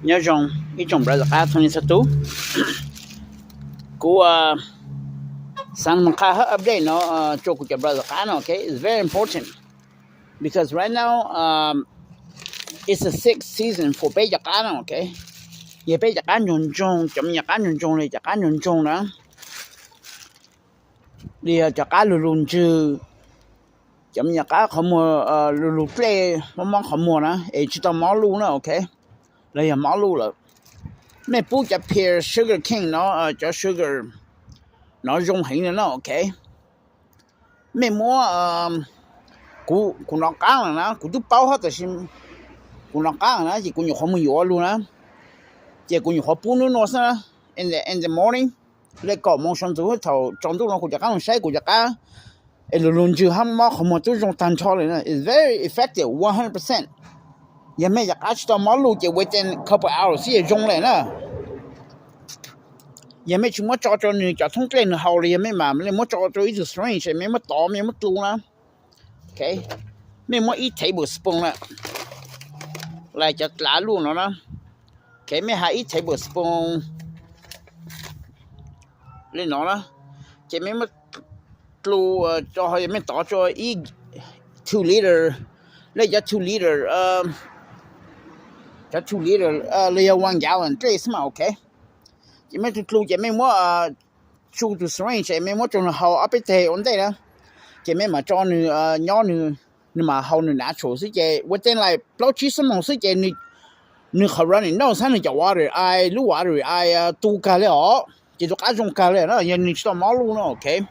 Nyob zoo ib tsoom brother qab txhua leej txhua tus. Kuv xav mus qha hab update no rua kuv cov brother qab no, okay? It's very important because right now it's a sick season for peb cov qab no, okay? Yog peb cov qab ntsoog ntsoog, cov me nyuam qab ntsoog ntsoog li cov qab ntsoog ntsoog na, li yog cov qab lug lug ntswg, cov me nyuam qab qhov muag lug lug dlej, mob mob qhov muag na es tsis tau mob luj na, okay? Los yog mob luj lawm, mej pub cov pear sugar cane no, cov sugar no zoo heev li na, okay? Mej muab, kuv nov qaab lawm na, kuv tub paub hab, tab sis kuv nov qaab lawm na ces kuv nyuam qhuav mus yuav lug na, ces kuv nyuam qhuav pub nub nua xwb na, in the morning, le kaum moos sawv ntxuv thaum tsaus ntuj no kuv rov qaab lug saib kuv cov qab es lug lug ntswg hab mob qhov muag tub zoo tag nrho li na. It's very effective, one hundred percent. Yog mej cov qab tsis tau mob luj ces within couple hours xwb ces zoo li na. Yog mej tsis muab tso rua nwg cov thoob dlej nwg haus li, yog mej mam le muab tso rua ib tug syringe, mej muab tov, mej muab dlu na, okay, mej muab ib tablespoon na, lais cov dlav luj no na, okay, mej has ib tablespoon li no na, ces mej muab dlu, yog mej tov rua ib two liter, le cov two liter, cov two liter, le yog one gallon dlej xwb mas, okay. Ces mej dlu dlu ces mej muab tsu tus syringe es mej muab rua nwg haus ob peb teg ua ntej na, ces mej mam tso nwg nyob nwg, nwg mam haus nwg natural xwb ces within like plaub tsib xuab moos xwb ces nwg qhov runny nose hab nwg cov watery eye, lub watery eye tu kag li os, ces tus qab zoo kag li na. Yog nwg tsis tau mob luj no, okay,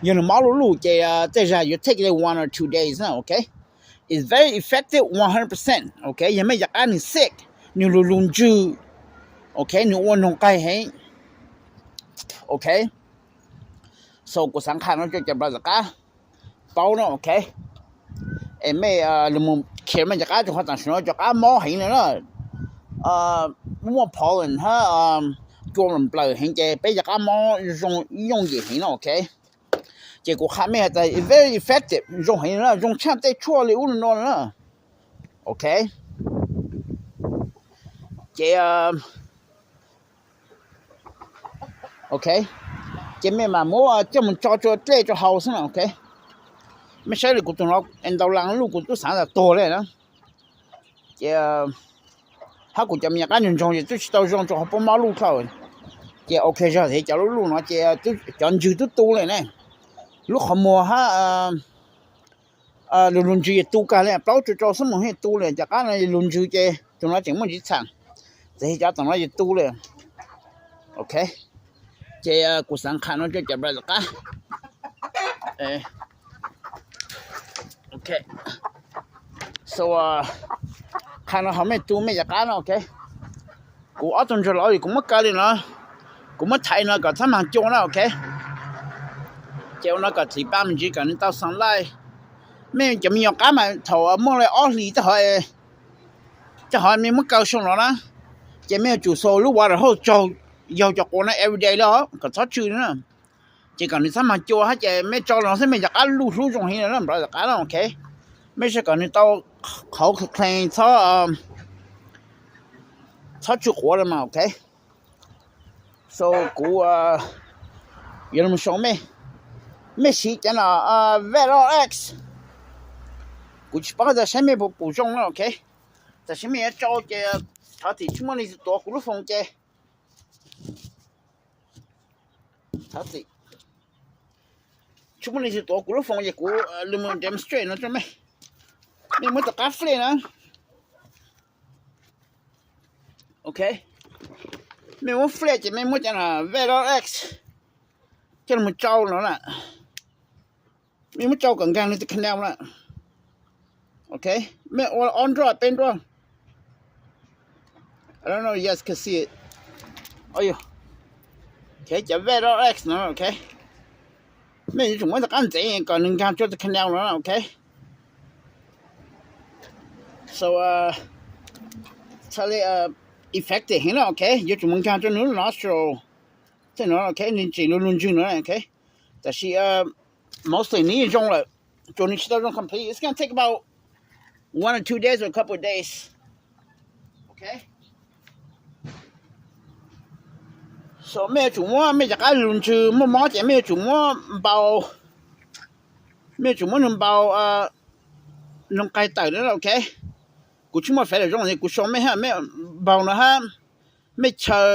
yog nwg mob luj luj ces tej zag yuav take like one or two days na, okay. It's very effective, one hundred percent, okay. Yog mej cov qab nwg sick, nwg lug lug ntswg, okay, nwg ua noog qaig heev, okay. So kuv xaav qha no rua cov brother qab paub no, okay. Es mej lug mus care mej cov qab rua qhov tam sim no cov qab mob heev no na, muaj pollen hab cua nplawm heev ces peb cov qab mob zoo yooj yim heev no, okay. Ces kuv qha mej has tas very effective, zoo heev no, zoo tshaj tej tshuaj li ub li no na, okay. Ces, okay, ces mej mam muab coj mus tso rua dlej rua haus xwb na, okay. Mej saib li kuv tug no es ntau leej luj kuv tub xaav tas tuag li na. Ces hab kuv cov me nyuam qab ntsoog ntsoog ces tub tsis tau zoo rua qhov puab mob luj dlawb. Ces okay, zog thiab cov luj luj no ces cov ntswg tub tu li ne. Lub qhov muag hab lug lug ntswg es tu kag li, plaub rua rau xuab moos hab tu li. Cov qab no lug ntswg ces tug no tseem muaj ntsis txhaam, txawm cov tom no es tu li, okay. Ces kuv xaav qha no rua cov brother qab, okay. So qha no hab mej tu mej cov qab no, okay. Kuv ob tug ntsuag los kuv muab kaw li no, kuv muab thaiv no kom txhob mag cua na, okay. Ces ua no kom txiv pa me ntsis kom nwg tau xaa laij. Mej cov me nyuam qab mas thaum muaj le ob hlis tej hov, tej hov mej muab kaw zoo no na, ces mej yuav tsum xua lub water hose tsaug yaug cov quav no everyday li os kom txhob tsw na. Ces kom nwg txhob mag cua hab ces mej tso no xwb mej cov qab luj hlub zoo heev na, brother qab no, okay. Mej saib kom nwg tau qhauv clean, txhob tsw quav li mas, okay. So kuv yuav lug show mej, mej siv cov no Vet X, kuv tsis paub tas saib mej puas pum zoo na, okay. Tam sim mej yuav tsau ces thov txim, tsis muaj leej twg tuav kuv lub foos ces, thov txim, tsis muaj leej twg tuav kuv lub foos ces kuv lug mus demonstrate no rua mej. Mej muab cov qab flip na, okay. Mej muab flip ces mej muab cov no Vet X coj lug tsau no na. Mej muab tsau kom nkaag nwg tus canal na, okay. Mej ua ob nruab peb nruab, I don't know if you guys can see it. Cov Vet X no, okay. Mej yuav tsum muab cov qab ntxeev kom nwg nkaag tsua tus canal no, okay. So effective heev na, okay. Yuav tsum mus nkaag tsua nwg lub nostril tej no, okay. Nwg tseem lug lug ntswg no, okay. Tab sis mostly nwg yeej zoo lawm, tsuas nwg tsis tau zoo complete. It's gonna take about one or two days or a couple of days, okay. Mej yuav tsum muab mej cov qaib lug ntswg muaj mob ces mej yuav tsum muab npau, mej yuav tsum muab nws npau, nws qaig tawm na, ok. Kuv tsis muaj faiv lawm zoo es kuv show mej hab, mej npau no hab, mej chaw,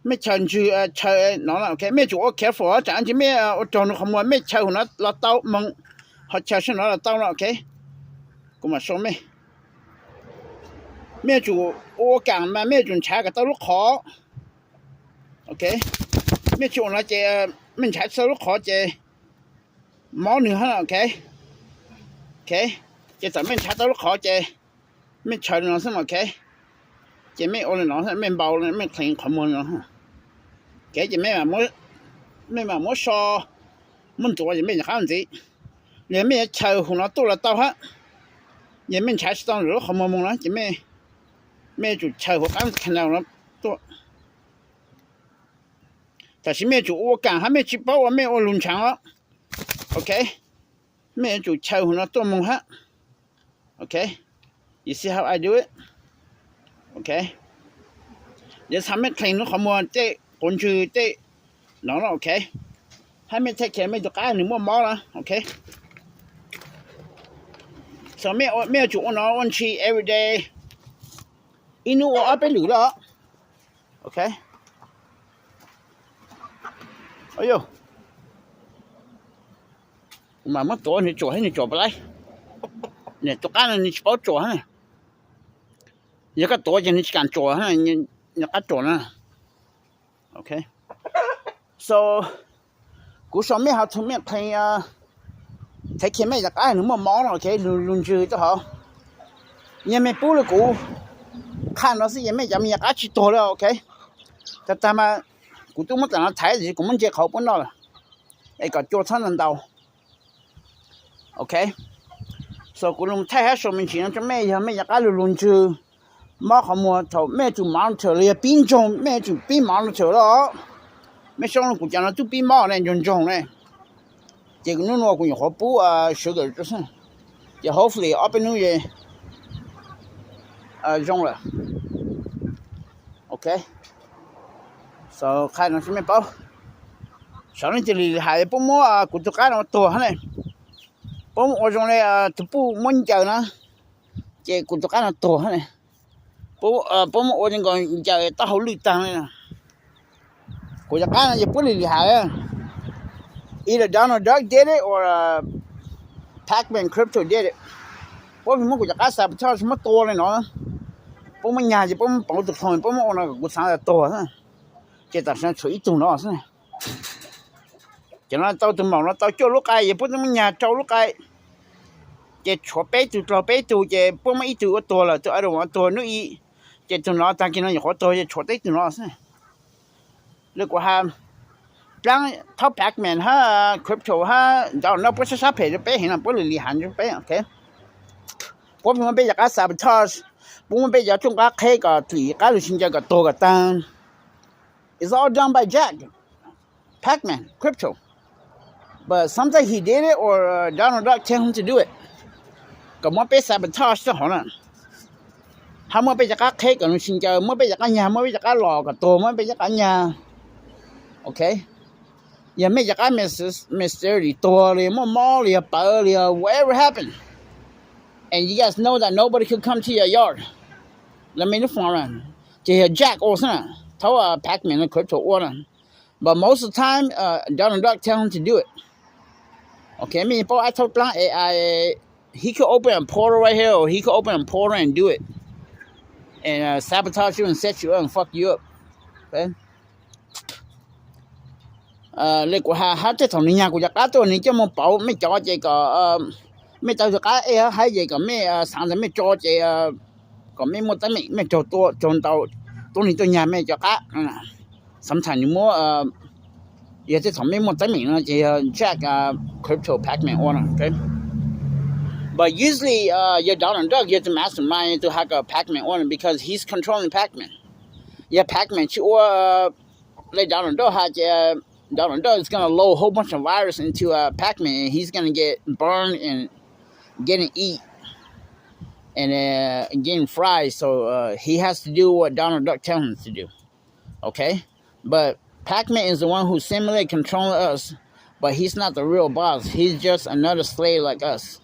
mej chaw ntswg, chaw no, ok. Mej yuav tsum ua careful, tsam ntsis mej ua raug nws qhov muag, mej chaw hauv no los tau moog, ho chaw sab no los tau no, ok. Kuv mam show mej. Mej yuav tsum ua kaam mas mej yuav tsum nrhav kom tau lub qhov, ok. Mej tsis ua no ces mej nrhav tsis tau lub qhov ces mob nws hab, ok. Ok, ces thaum mej nrhav tau lub qhov ces mej chaw no xwb, ok. Ces mej ua li no, mej npau, mej clean qhov muag no, ok. Ces mej mam muab so, muab ntxuav ces mej rov qab ntxiv. Los mej yuav chaw hauv no tuaj los tau hab. Yog mej nrhav tsis tau lub qhov muag moog na ces mej yuav tsum chaw hauv qab canal no tuaj. Tam sis mej yuav tsum ua kaam hab, mej tsis paub ua mej ua lug ntshaav os, ok. Mej yuav tsum chaw hauv no tuaj moog hab, ok. You see how I do it? Ok. Yuav txhaj mej clean lub qhov muag tej quav ntswg tej no, ok. Hab mej take care mej tus qaib nws muaj mob na, ok. So mej yuav tsum ua no ua ntshis every day, ib hnub ua ob peb lwm lawm, ok. Kuv mam muab tuav nws tsuam hab, nws tsuam puas laib. Nws tus qaib no nws tsis paub tsuam hab. Yog koj tuav ces nws tsis kaam tsuam, nws qab tsuam na. Ok. So kuv sau mej hov thoo mej qhee, thev kiag mej cov qaib nws muaj mob no, ok, lug ntswg tuaj hov. Yog mej pub li kuv qha no xwb ces mej cov me nyuam qab tsis tuag li, ok. Tag tag mas kuv twb muab tam no thaiv tiam sis kuv muab ntse qhov puab noj lawm, es kom cua txhob ntau ntau. Ok. So kuv lug thaij hab sau me ntsis no rua mej, yog mej cov qab lug lug ntswg, mob qhov muag thaum mej yuav tsum monitor los yog pib ntsoog, mej yuav tsum pib monitor lawm. Mej sau kuv cov no twb pib mob ne, ntsoog ntsoog ne. Ces kuv nub nua kuv nyuam qhuav pub sugar rua xwb, ces hopefully ob peb nub zoo lawm. Ok. So qha no rua mej paub, sav ne cia li hais puab muab kuv tug qab no ua tuag hab ne. Puab ua zoo le tug puj muab ncaws na, ces kuv tug qab no tuag hab ne. Puab muab ua nkaus ncaws taub hau lwj taag le. Kuv cov qab no ces puab li li hais, either Donald Duck did it or Pacman Crypto did it. Puab muab kuv cov qab sabotage muab tua le no. Puab muab nyag ces puab muab pauv tug phone, puab muab ua no kom kuv xaav tas tuag. Ces tam sim no tshuav ib tug no xwb. Ces no tau tug maum no tau cuaj lub qai, ces puab twb muab nyag rau lub qai. Ces tshuav peb tug dlaug peb tug, ces puab muab ib tug ua tuag lawm, tug Idlewild ua tuag nub i. Ces tug no taag kis no nyuam qhuav tuag, ces tshuav teb tug no xwb. Li kuv has, dlaab thaub Pacman hab Crypto hab Donald Duck puab sab sab phem rua peb heev no, puab li li has rua peb, ok. Puab muab peb cov qab sabotage, puab muab peb cov tsooj qab qheb kom txim, qab lug sib ncaws kom tuag kom taag. It's all done by Jack, Pacman, Crypto. But sometimes he did it or Donald Duck tell him to do it. Kom muab peb sabotage txog hov na. Hab muab peb cov qab qheb kom nws sib ncaws, muab peb cov qab nyag, muab peb cov qab los kom tuag, muab peb cov qab nyag. Ok. Yog mej cov qab mystery tuag li, muaj mob li, yog pawv li, yog whatever happened, and you guys know that nobody could come to your yard, lawv mej lub farm na, ces yog Jack ua xwb na, thaub Pacman no Crypto ua na. But most of the time, Donald Duck tell him to do it. Ok, mej paub ab thaub dlaab A I, he could open a portal right here, or he could open a portal and do it, and sabotage you and set you up and fuck you up. Li kuv has, hab tej thaum nws nyag kuv cov qab tuaj, nws coj moog pauv mej cov ces kom mej tau tug qab ej hab haib ces kom mej xaav tas mej tso ces kom mej muaj teeb meem, mej raug tua raug ntau, tuab neeg tuaj nyag mej cov qab. Sometimes nws muab, yog tej thaum mej muaj teeb meem no ces yog Jack, Crypto, Pacman ua na. But usually yog Donald Duck yog the mastermind tus has kom Pacman ua na, because he's controlling Pacman. Yog Pacman tsis ua le Donald Duck has ces Donald Duck is gonna load a whole bunch of virus into Pacman, and he's gonna get burned and getting eat and getting fried. So he has to do what Donald Duck tell him to do. Ok. But Pac-Man is the one who seemingly controlling us, but he's not the real boss. He's just another slave like us.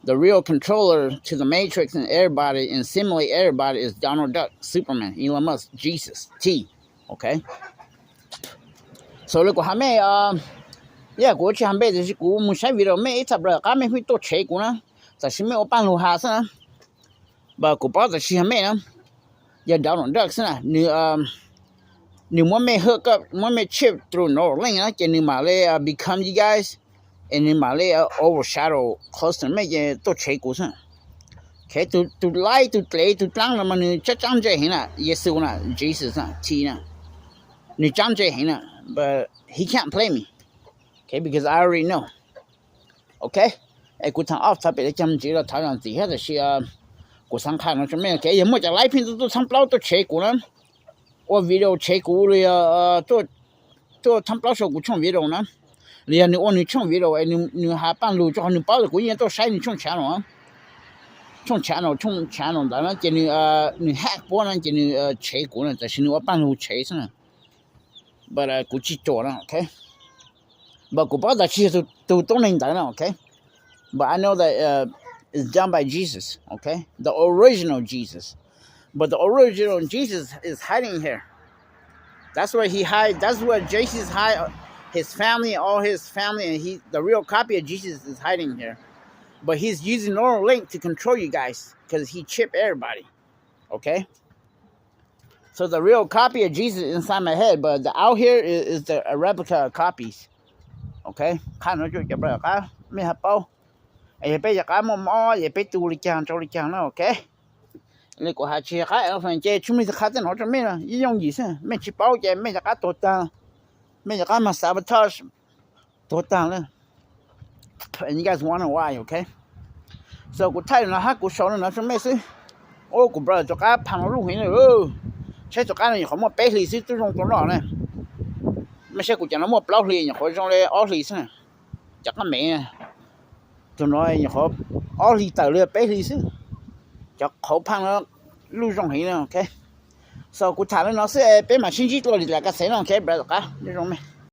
The real controller to the Matrix and everybody and seemingly everybody is Donald Duck, Superman, Elon Musk, Jesus, T. Okay. So li kuv has mej, yog kuv tsis has npe tiam sis kuv mus saib video mej ib txha plaws qab mej pheej tuaj tshev kuv na. Tam sim mej ua paj lug has xwb na. But kuv paub tam sim has mej na, yog Donald Duck xwb na. Nws muab mej hook up, muab mej chip through Neuralink na ces nws mam li become you guys, es nws mam li overshadow close to mej ces tuaj tshev kuv xwb. Okay, tus laib tus dlev tus dlaab no mas nws tsaab tsaab ntse heev na, Yexus na, Jesus na, T na, nws tsaab ntse heev na, but he can't play me. Okay, because I already know. Okay, es kuv thaam off topic li cas ntxiv los thov zam txim thiab, tab sis kuv xaav qha no rau mej. Okay, yog muaj cov laib pheej tuaj txhaab plaub tuaj tshev kuv na, ua video tshev kuv li, tuaj txhaab plaub sau kuv tshooj video na, los yog nws ua nws tshooj video es nws has paj lug rau qhov nws paub tias kuv yeej tuaj saib nws tshooj channel, tshooj channel, tshooj channel ntawd na ces nws hack puab na ces nws tshev kuv na, tab sis nws ua paj lug tshev xwb na. But kuv tsis ruam na, okay. But kuv paub tas tsis yog tus tuab neeg ntawd na, okay. But I know that it's done by Jesus, okay, the original Jesus. But the original Jesus is hiding here. That's where he hide. That's where Jesus hide his family, all his family, and he, the real copy of Jesus is hiding here. But he's using Neuralink to control you guys because he chip everybody. Okay. So the real copy of Jesus inside my head, but the out here is, is the replica copies. Okay, qha no rau cov pab qab mej ho paub. Yog peb cov qab muaj mob es peb tu li caag rau li caag na, okay. Li kuv has tsis qab elephant ces tsuas muaj qha tej no rau mej no, ib yooj yim xwb, mej tsis paub ces mej cov qab tuag taag, mej cov qab mas sabotage tuag taag lawm. And you guys wonder why, okay? So kuv thaij no hab kuv sau no rau mej xwb. Ua kuv brother cov qab phav no luj heev na. Saib cov qab no nyuam qhuav muaj peb hlis xwb twb zoo tua noj na. Mej saib kuv cov no muaj plaub hlis, nyuam qhuav zoo li ob hlis xwb. Cov qab me, tus no nyuam qhuav ob hlis tawm li peb hlis xwb. Cov qhauv phav no luj zoo heev na, okay. So kuv tham li no xwb, peb mam sib ntsib dua li lawm ka xev no, okay brother, qab zoo mej.